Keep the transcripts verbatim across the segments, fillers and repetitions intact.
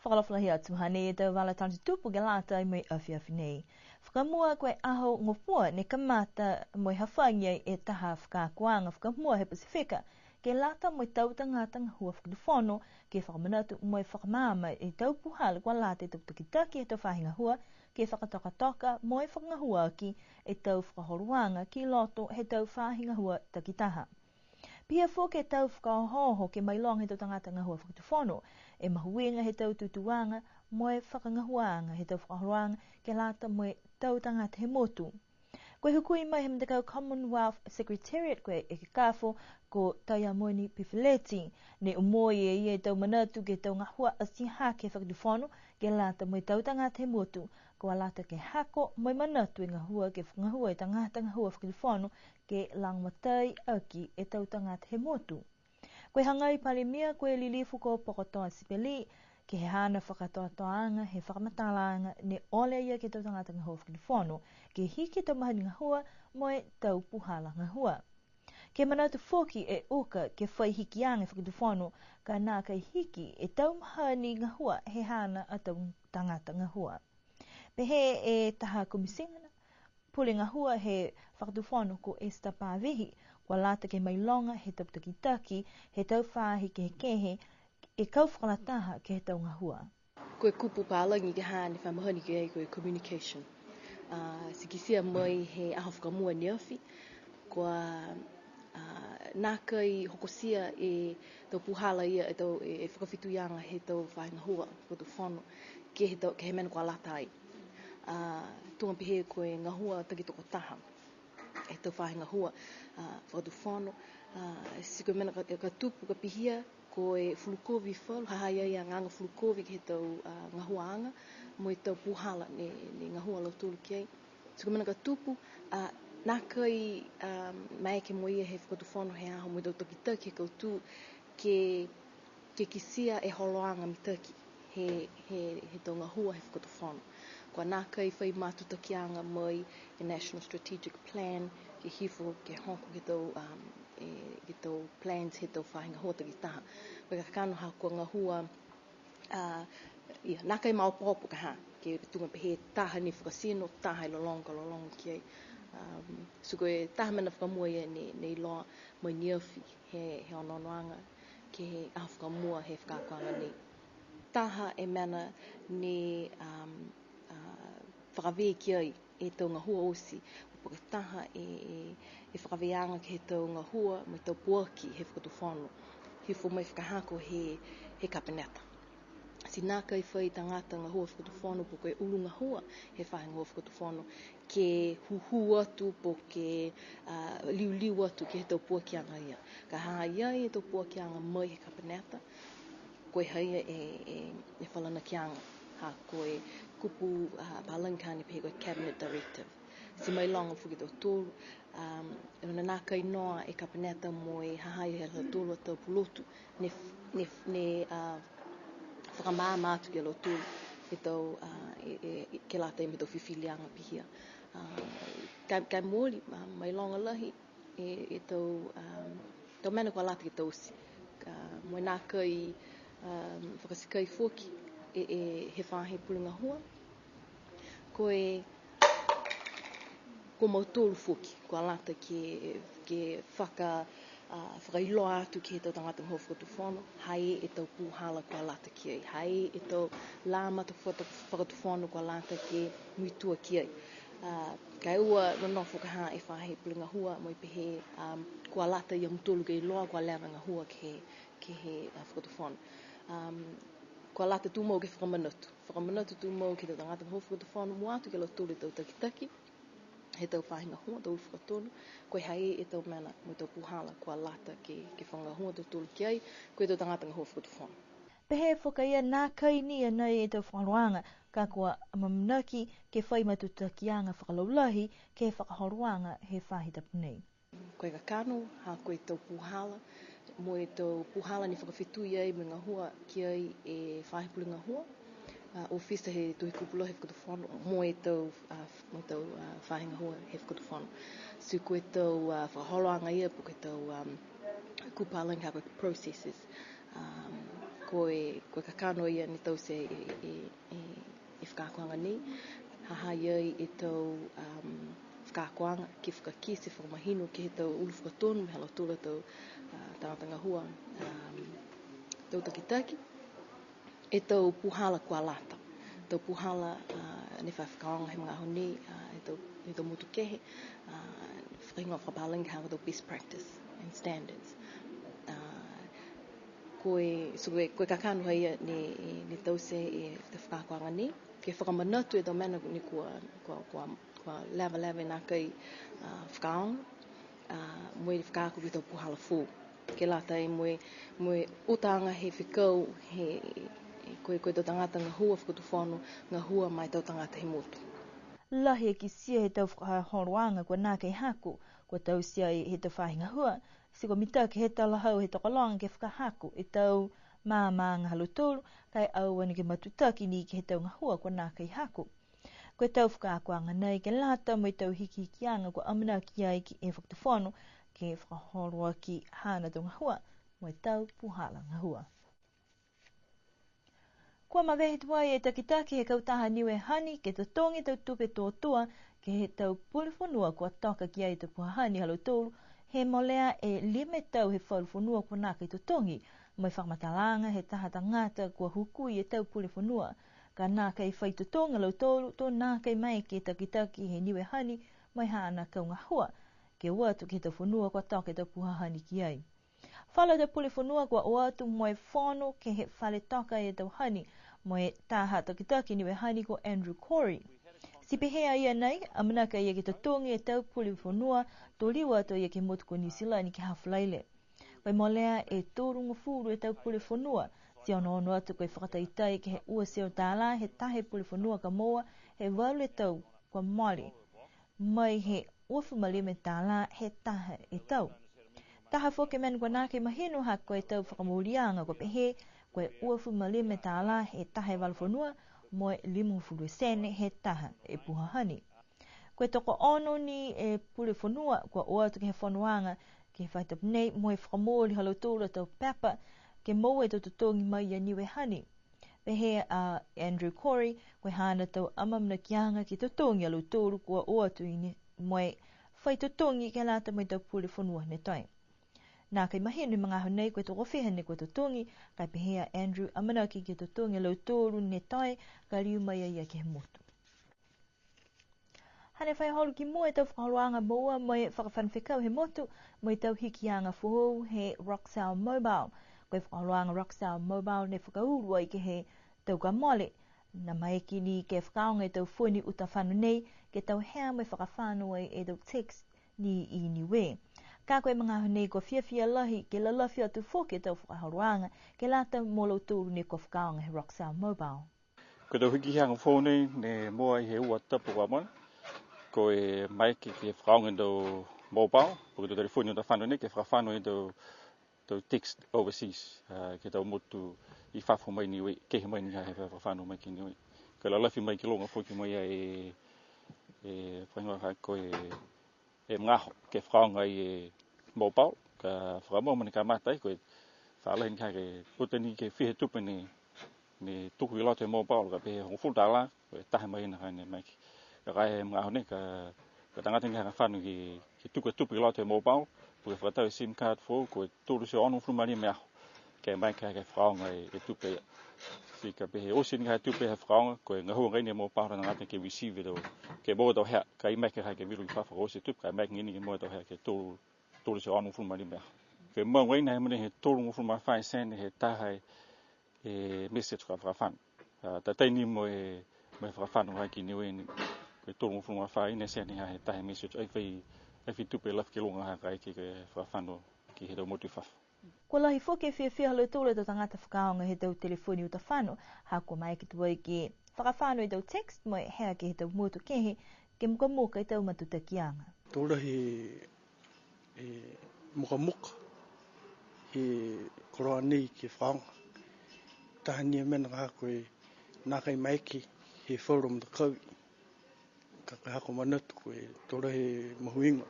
Fakaalofa lahi atu, hanei e tau vala tala tutupu ke lata mo e afiafi nei. Fakamua, ko e Aho Gofua ne kamata mo e hafagi ai e taha fakaakoaga fakamua he Pasifika ke lata mo e tau tagata gahua fakatufono, ke fakamanatu mo e fakamaama e tau puhala kua lata e tau takitaki he tau faahi gahua ke fakatokatoka mo e fakagahua aki e tau fakaholoaga ki loto he tau faahi gahua takitaha. Pihia foki e tau fakaohooho ke mailoga he tau tagata gahua fakatufono e mahuiga he tau tutūaga mo e fakagahuaaga he tau fakaholoaga ke lata mo e tau tagata he motu. Ko e hukui mai he matakau Commonwealth Secretariat, ko e ekekafo ko Taiamoni Pifeleti, ne omoi e ia e tau manatu ke he tau gahua atihake he fakatufono ke lata mo e tau tagata he motu, kua lata ke hako mo e manatu e gahua ke fakagahua e tagata gahua fakatufono ke lagomatai aki e tau tagata he motu. Ko e hagai Palemia ko e Lilifu ko Pokotoa Sipeli, ke he haana fakakatoatoaga he fakamatalaaga ne ole a ia ke he tau tagata gahua fakatufono, ke hiki e tau mahani gahua mo e tau puhala gahua. Ke manatu foki e uka ke fai hikiaga e fakatufono, ka nākai hiki e tau mahani gahua he haana a tau tagata gahua. Pehē e taha komisiona pule gahua he fakatufono ko Esther Pavihi, kua lata ke mailoga he tau takitaki he tau faahi kehekehe e kau fakalataha ke he tau gahua. Ko e kupu palagi ke he haana ne fa mahani ki ai ko e communication. A, ti kitia mai he aho fakamua ne afi, kua, a, nākai hokotia e tau puhala ia e tau, e, e fakafetuiaga he tau faahi gahua fakatufono ke he tau, ke he mena kua lata ai. A, tuga pehē ko e gahua takitokotaha he tau faahi gahua, a, fakatufono, a, ti ko e mena ka, ka tupu ka pihia, ko e fulukovi falu, ha ha i ai a gagao fulukovi ke he tau, a, gahuaaga, mo e tau puhala ne, ne gahua a lautolu ki ai. Ti ko e mena ka tupu, a, nākai, a, maeke mo ia he fakatufono he aho mo e tau takitaki he kautū ke, ke kitia e holoaga mitaki he, he, he tau gahua he fakatufono. Kua nākai fai matutakiaga mai e National Strategic Plan, ke hifo, ke hoko ke he tau, um, e, ke he tau plans he tau faahi gahua takitaha. Ko e kakano ha kua gahua, a, ia, nākai maopoopo ka ha, ke tuga pehē taha ne fakatino, taha e lologo ka lologo ki ai. Um, so ko e taha mena fakamua ia ne, ne iloa mai ne afi he, he onoonoaga ke he aho fakamua he fakaakoaga nei. Taha e mena ne, um, a, fakavē ki ai e tau gahua oti, po ke taha e, e, e fakavēaga ke he tau gahua mo e tau poaki he fakatufono, hifo mai fakahako he, he kapeneta. Ti nākai fai tagata gahua fakatufono po ke ulu gahua he faahi gahua fakatufono ke hūhū atu po ke, a, liuliu atu ke he tau poakiaga ia. Ka ha ha i ai e tau poakiaga mai he kapeneta, ko e ha ia e, e, e falanakiaga, ha ko e kupu, a, palagi ka ne pehē ko e cabinet directive. Ti mailoga foki e tautolu, um, e mena nākai noa e kapeneta mo e ha ha i ai ha lautolu a tau pulotu ne, ne, ne, a, fakamaama atu ki a lautolu e tau, a, e, e, e, ke lata mo e tau fifiliaga pihia. A, ka, ka e mooli, a, mailoga lahi e, e tau, um, tau mena kua lata ke taute. Ka mo e nākai, um, fakatikai foki e, e, he faahi pule gahua. Ko e, ko mautolu foki, kua lata ke, ke faka, a, fakailoa atu ke he tau tagata gahua fakatufono, ha e tau puhala kua lata ki ai, ha e tau lā matafakatufono kua lata ke muitua ki ai. A, ka e ua nonofo ka ha e faahi pule gahua mo e pehē, um, kua lata ia mutolu ke iloa kua leva e gahua ke he, ke he, a, fakatufono. Um, kua lata tumau ke fakamanatu. Fakamanatu tumau ke he tau tagata gahua fakatufono, mua atu ki a lautolu e tau takitaki he tau faahi gahua, tau ulu fakatonu, ko e ha e tau mena mo e tau puhala kua lata ke, ke fakagahua a tautolu ki ai, ko e tau tagata gahua fakatufono. Pehē foki a ia nākai ni a nei e tau fakaholoaga, ka kua amanaki ke fai matutakiaga fakalaulahi ke he fakaholoaga he faahi tapu nei. Ko e kakano, ha ko e tau puhala, mo e tau puhala ne fakafetui ai mo e gahua ki ai e faahi pule gahua, a, ofisa he Tohi Kupu Lahi he Fakatufono, mo e tau, a, mo e tau, a, faahi gahua he Fakatufono. Ti ko e tau, a, fakaholoaga ia, po ke tau, um, kupu palagi ha ko e processes. Um, Ko e, ko e kakano ia ne taute e, e, e, e fakaakoaga nei, ha ha i ai e tau, um, fakaakoaga ke fakakite, fakamahino ke he tau ulu fakatonu, mo e ha lautolu a tau, uh, tagata gahua, um, tau takitaki, e tau puhala kua lata. Tau puhala, uh, ne fa fakaaoga he magaaho nei, uh, he tau, he tau motu kehe, uh, fakahigoa fakapālagi ha ko e tau best practice and standards. Uh, Ko e, so ko e, ko e kakano ha ia ne, ne taute e fakaakoaga nei, ke fakamanatu e tau mena ne kua, kua, kua, kua levaleva e nākai, a, fakaaoga, a, mo e fakaako ke he tau puhala foou. Ke lata mo e, mo e utaaga he fekau, he, ko e, ko e tau tagata gahua fakatufono, gahua ma e tau tagata he motu. Lahi e kitia he tau fakaholoaga kua nākai hako, kua taute ai he tau faahi gahua, ti kua mitaki he talahau he tokologa ke fakahako e tau maamaaga ha lautolu, ka e aua ni ke matutaki ni ke he tau gahua kua nākai hako. Ko e tau fakaakoaga nei ke lata mo e tau hikihikiaga kua amanaki ai ke he fakatufono ke fakaholo aki haana tau gahua mo e tau puhala gahua. Kua mavehe tuai e takitaki he kautaha Niue Honey ke totogi tau tupe tōtua ke he tau pule fonua kua toka ki ai e tau puha hani ha lautolu, he molea e lima e tau he falu fonua kua nākai totogi, mo e fakamatalaaga he taha tagata kua hukui e tau pule fonua. Ka nākai fai totogi a lautolu, to nākai maeke e takitaki he Niue Honey mo e haana kau gahua ke o atu ke he tau fonua kua toka e tau puha hani ki ai. Falu a tau pule fonua kua o atu mo e fono ke he fale toka e tau hani, mo e taha takitaki Niue Honey ko Andrew Corey. Ti pehē a ia nei, amanaki a ia ke totogi e tau pule fonua, to liu atu a ia ke he motu ko Niu Silani ke he aho Falaile. Ko e molea e tolugofulu e tau pule fonua, ti onoono atu ko e fakataitai ke he ua e teau tālā he taha e pule fonua ka moua he valu e tau kua mole, mai he uafulu ma lima e tālā he taha e tau. Taha foki e mena kua nākai mahino ha ko e tau fakamooliaga kua pehē, ko e uafulu ma lima e tālā he taha e valu fonua, mo e limagofulu e sene he taha e puha hani. Ko e tokoono ni e pule fonua kua o atu ke he fonoaga ke he faahi tapu nei, mo e fakamooli ha lautolu a tau pepa ke moua e tau totogi mai ia Niue Honey. Pehē a Andrew Corey, ko e haana tau amaamanakiaga ke totogi a lautolu kua o atu i ne, mo e fai totogi ke lata mo e tau pule fonua ne toe. Nākai mahino he magaaho nei ko e tokofiha ne kua totogi, ka e pehē a Andrew amanaki ke totogi a lautolu ne toe, ka liu mai a ia ke he motu. Hane fai holo ki mua e tau fakaholoaga moua mo e fakafano fekau he motu, mo e tau hikiaga foou he Roxel Mobile. Ko e fakaholoaga Roxel Mobile ne fakaulu ai ke he tau kua mole. Ne maeke ni ke fakaaoga e tau foni uta fano nei, ke tau hea mo e fakafano ai e tau text ni i Niue. Ka ko e magaaho nei kua fiafia lahi, ke lalafi atu foki e tau fakaholoaga, ke lata mo lautolu ne kua fakaaoga he Roxel Mobile. Ko e tau hikiaga foou nei, ne moua ai he ua tapu kua mole. Ko e maeke ke fakaaoga e tau mobile, po ke tau telefoni uta fano nei, ke fakafano e tau, tau text overseas, a, ke he tau motu i fafo mai Niue, kehe mai ni ha he fakafano mai ki Niue. Ko e lalafi mai ki luga foki mai a e, e, fakahigoa ko e e magaaho ke fakaaoga ai e mobile, ka fakamua mo e kamata ai, ko e fa lahi ni ka ke uta ni ke fiha e tupe ne, ne tuku i loto he mobile, ka pehē hogofulu tālā, ko e taha mahina ka ne maeke. Ka e magaaho nei ka, ka tagata ni ka fano ke, ke tuku e tupe i loto he mobile, po ke fakatau e sim card foou, ko e tolu e teau onogofulu ma lima e aho. Ke maeke ke fakaaoga e, e tupe ia. Ti ka pehē oti ni ka e tupe he fakaaoga, ko e gahua agaia ni e mobile ha tagata ke receive e tau, ke moua e tau hea, ka e maeke ke vilo i fafo ka oti e tupe, ka e maeke agaia ni ke moua e tau hea ke tolu, tolu e teau onogofulu ma lima e aho. Ke moua agaia ni he mena he tolugofulu ma fā e sene he taha e, e message ka fakafano. A, tatai ni mo e, mo e fakafano ha ki Niue ni, ko e tolugofulu ma fā e sene ha he taha e message, ai fai, ai fai tupe lafi ki luga ha ka e ke, ke fakafano ki he tau motu i fafo. Kua lahi foki e fiafia ha lautolu a tau tagata fakaaoga he tau telefoni uta fano, ha kua maeke tuai ke fakafano e tau text mo e hea ke he tau motu kehe, ke mukamuka e tau matutakiaga. To lahi e mukamuka he koloa nei ke fakaaoga. Taha ni e mena ka ko e nākai maeke he falu a matakau. Ka, ka hako manatu ko e to lahi e mahuiga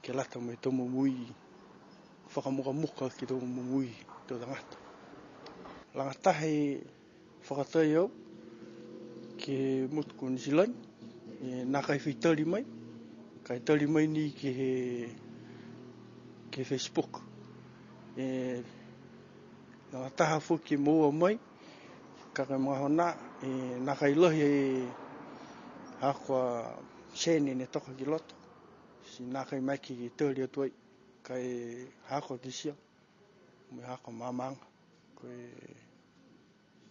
ke lata mo e tau momoui, fakamukamuka ke he tau momoui he tau tagata. Lagataha e fakatai au ke he motu ko Niu Silani, e, nākai fai tali mai, ka e tali mai ni ke he, ke he Facebook. E, lagataha foki e moua mai, ka ko e magaaho nā, e, nākai lahi e haaku a sene ne toka ki loto, ti nākai maeke ke tali atu ai, ka e haaku a kitia, mo e haaku a maamaaga. Ko e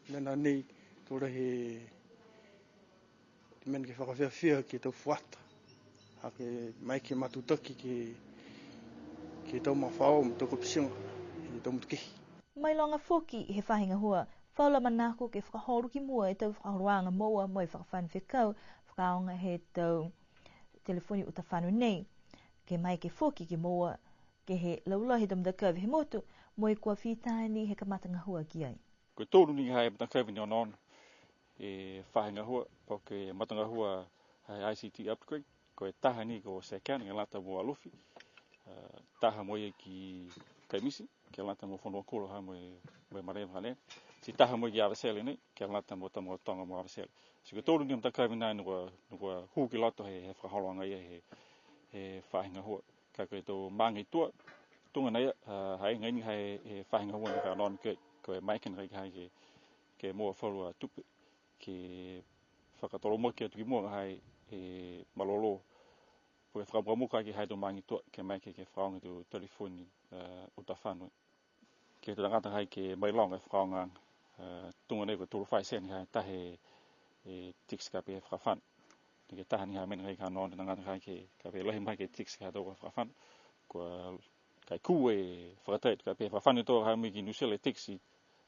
mena nei, to lahi e mena ke fakafiafia ke he tau fuata. Ha ko e maeke matutaki ke, ke he tau magafaoa mo e tau kapitiga, he tau motu kehe. Mailoga foki he faahi gahua, falu a manako ke fakaholo ki mua e tau fakaholoaga moua mo e fakafano fekau, fakaaoga he tau telefoni uta fano nei. Ke maeke foki ke moua ke he laulahi he tau matakau he motu, mo e kua fita ni he kamata gahua ki ai. Ko e tolu ni ha e matakavi ne onoono e faahi gahua, po ke matagahua ha I C T upgrade, ko e taha ni ko SACANA, ke lata mo Alofi, a, taha mo ia ki Kaimiti, ke lata mo Fonuakula ha mo e, mo e Malē Vakalele, ti taha mo ia ki Avatele nei, ke lata mo Tamakautoga mo Avatele. Ti ko e tolu ni matakavi nā ne kua, ne kua hū ki loto he, he fakaholoaga ia he, he faahi gahua. Ka ko e tau maaga i tua, tuga nei, a, ha i ai ni ha e, e faahi gahua ne kua onoono ki ai, ko e maeke nākai ke, ke moua falu a tupe, ke fakatolomoki atu ki mua ha e, e malolō, po ke fakamukamuka ke he tau maaga i tua, ke maeke ke fakaaoga e tau telefoni, a, uta fano. Ke he tau tagata ha ke mailoga e fakaaogaaga, a, tuga nei ko e tolu fā e sene ha taha e, e text ka pehē fakafano. Ke he taha ni ha mena ka onoono e tagata ha ke, ka pehē lahi mai ke text ka tau fakafano. Kua, ka e kū e fakatai, ka pehē fakafano to ha mai ki New Zealand text,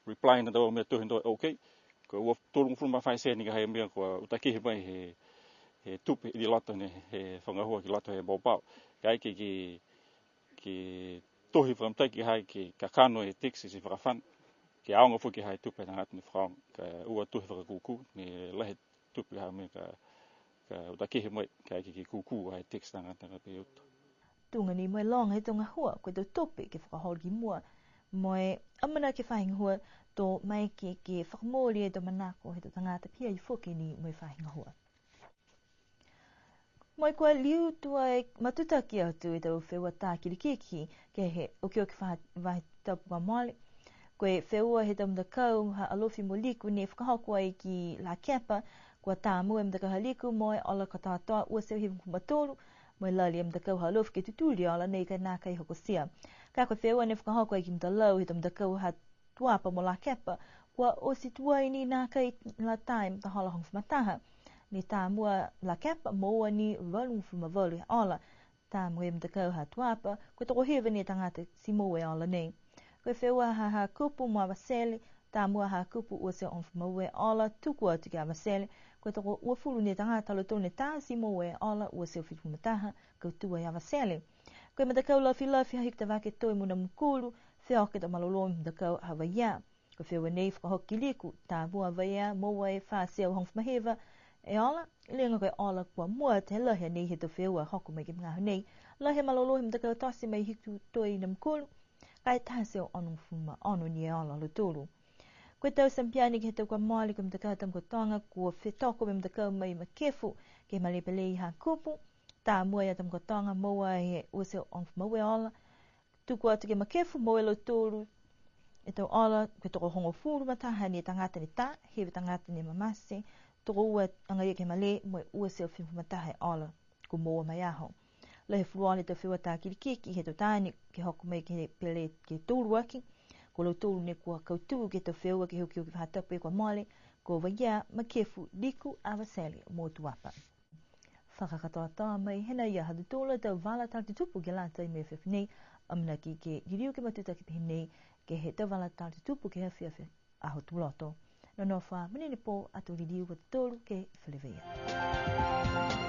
reply na tau mena tohi to, okay. Ko e ua tolugofulu ma fā e sene ka ha mena kua uta kehe mai he, he tupe i loto nei, he fakagahua ki loto he mobile. Ka e ke, ke, ke tohi fakamitaki ha ke kakano e text ti fakafano, ke aoga foki ha e tupe he tagata ne fakaaoga, ka ua tohi fakakūkū, ne lahi e tupe ha mena ka, ka uta kehe mai, ka e ke, ke kūkū ha e text tagata ka pehē uta. Tuga ni mo e loga he tau gahua, ko e tau tupe ke fakaholo ki mua, mo e amanaki e faahi gahua, to maeke ke, ke fakamooli e tau manako he tau tagata pihia foki ni mo e faahi gahua. Mo e kua liu tuai matutaki atu e tau feua tā kilikiki, ke he okioki fā-, faahi tapu kua mole. Ko e feua he tau matakau ha Alofi mo Liku ne fakahoko ai ki Lakepa, kua tā mua e matakau ha Liku mo e ola katoatoa ua e teau hivagofulu ma tolu, mo e lali e matakau ha Alofi ke tutuli e ola nei ka e nākai hokotia. Ka ko e feua ne fakahoko ai ki Mutalau he tau matakau ha Tuapa mo Lakepa, kua oti tuai ni nākai la tā e matahola hogofulu ma taha. Ne tā mua Lakepa, moua ni valugofulu ma valu e ola. Tā mua e matakau ha Tuapa, ko e tokohiva ni e tagata ti moua e ola nei. Ko e feua ha Hakupu mo Avatele, tā mua Hakupu ua e teau hogofulu ma ua e ola, tuku atu ki Avatele, ko e tokouafulu ni e tagata ha lautolu ne tā ti moua e ola ua e teau fitugofulu ma taha, kautū ai Avatele. Ko e matakau lafilafi ha Hikutavake Toi mo Namukulu, feoaki e tau malolō mo e matakau ha Vaiea. Ko e feua nei fakahoko ki Liku, tā mua Vaiea, moua e fā e teau hogofulu ma hiva e ola, liga ko e ola kua mua atu he lahi a nei he tau feua hoko mai ke he magaaho nei. Lahi e malolō he matakau tote mai Hikutavake Toi Namukulu, ka e taha e teau onogofulu ma ono ni e ola ha lautolu. Ko e tau samipiani ke he tau kua mole ko e matakau Tamakautoga, kua fetoko mo e matakau mai Makefu, ke he malē pele i Hakupu, tā mua e Tamakautoga, moua e ua e teau hogofulu ma ua e ola, tuku atu ke Makefu, moua e lautolu e tau ola, ko e tokohogofulu ma taha ni e tagata ne tā, hiva e tagata ne mamate, tokoua agaia ke he malē, mo e ua e teau fitugofulu ma taha e ola kua moua ma e aho. Lahi e fuluola he tau feua tā kilikiki he tau taane, ke hoko mai ke he pele ke toluaki, ko lautolu ne kua kautū ke he tau feua ke he okioki faahi tapu kua mole, ko Vaiea, Makefu, Liku, Avatele mo Tuapa. Fakakatoatoa mai hēnā ia ha tautolu a tau vala tala tutupu ke lata mo e afiafi nei, amanaki ke liliu ke matutaki pehē nei ke he tau vala tala tutupu ke he afiafi Aho Tuloto. Nonofo ā, monuina e pō, ato liliu a tautolu ke feleveia.